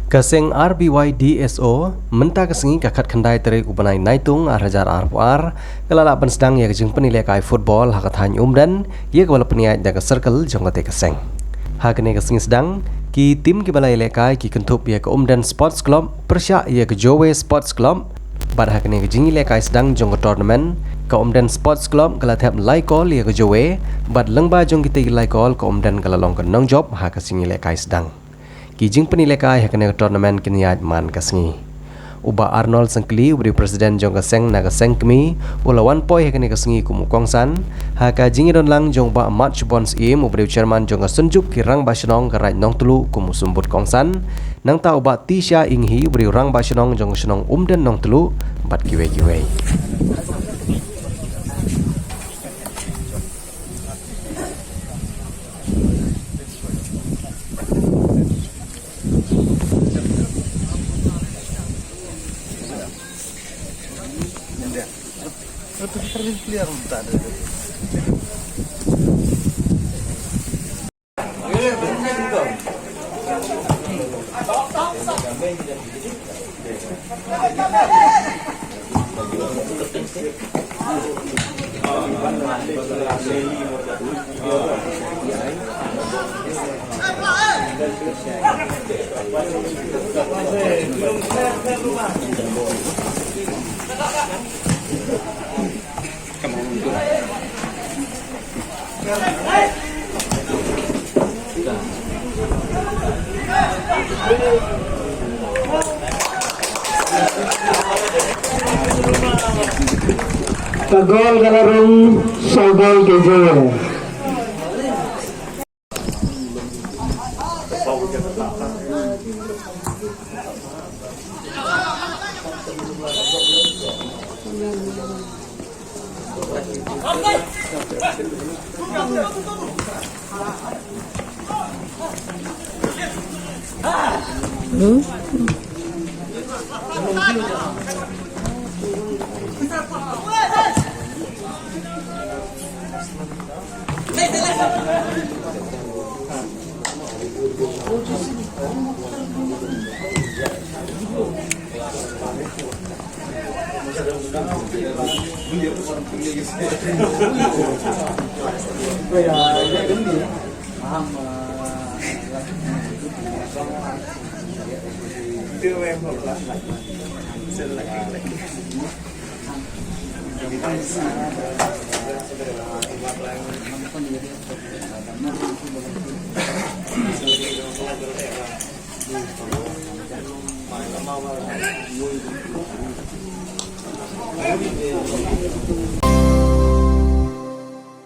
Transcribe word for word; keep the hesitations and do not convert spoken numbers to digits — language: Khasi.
Ka seng R B Y D S O mynta ka sngi ka khatkhyndai tarik u bnai Naitung ar hajar arphew ar ka la lah ban sdang ïa ka jingpyni lehkai football ha ka thaiñ Umden, ïa kaba la pynïaid da ka circle jong kata ka seng. Ha kane ka sngi sdang, ki tim kiba la ïalehkai ki kynthup ïa ka Umden Sports Club pyrshah ïa ka Jowai Sports Club. Bad ha kane ka jingïalehkai sdang jong ka tournament, ka Umden Sports Club ka la thep lai kol ïa ka Jowai, bad lyngba jong kita ki lai kol ka Umden ka la long ka nongjop ha ka jingïalehkai sdang. Ki jingpyni lehkai ha kane ka tournament kin ïaid man ka sngi. U Bah Arnold Sangkli, u ba dei u president jong ka seng na ka seng kmie, u la wan poi ha kane ka sngi kum u kongsan ha ka jingïadon lang jong u Bah Matchbon Syiem, u ba dei u chairman jong ka Synjuk ki Rangbah Shnong ka Raid Nongtluh kum u symbud kongsan. Nangta u Bah Tisha Inghi, u ba dei u Rangbah Shnong jong ka shnong Umden Nongtluh, bad kiwei kiwei. Ka gol ka la rung, saw gol ki Jowai.